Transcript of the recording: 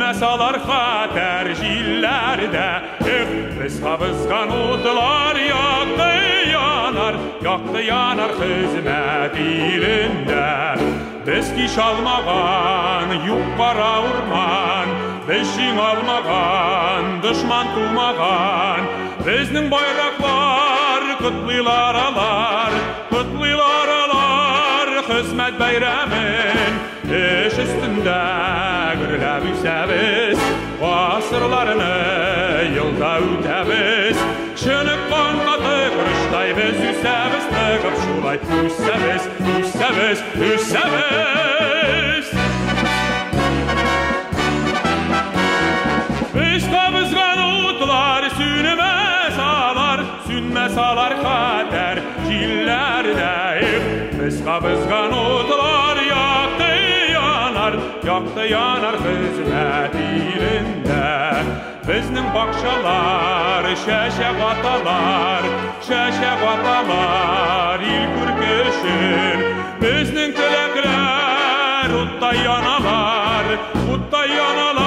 Сүнмәс алар хәтәр җилләрдә. Эх, без кабызган утлар якты янар, якты янар хезмәт илендә. Без кич алмаган юк кара урман, без җиң алмаган, дошман тумаган. Безнең байраклар котлыйлар алар, котлыйлар алар хезмәт бәйрәмен. Эш өстендә гөрләп үсәбез, гасырларны елда үтәбез. Чыныккан каты корычтай без үсәбез, ныгып шулай үсәбез, үсәбез, үсәбез. Без кабызган утлар сүнмәс алар, сүнмәс алар хәтәр җилләрдә. Без кабызган утлар якты янар, якты янар хезмәт илендә. Безнең бакчалар чәчәк аталар, чәчәк аталар ил күрке өчен. Безнең теләкләр утта яналар, утта яналар.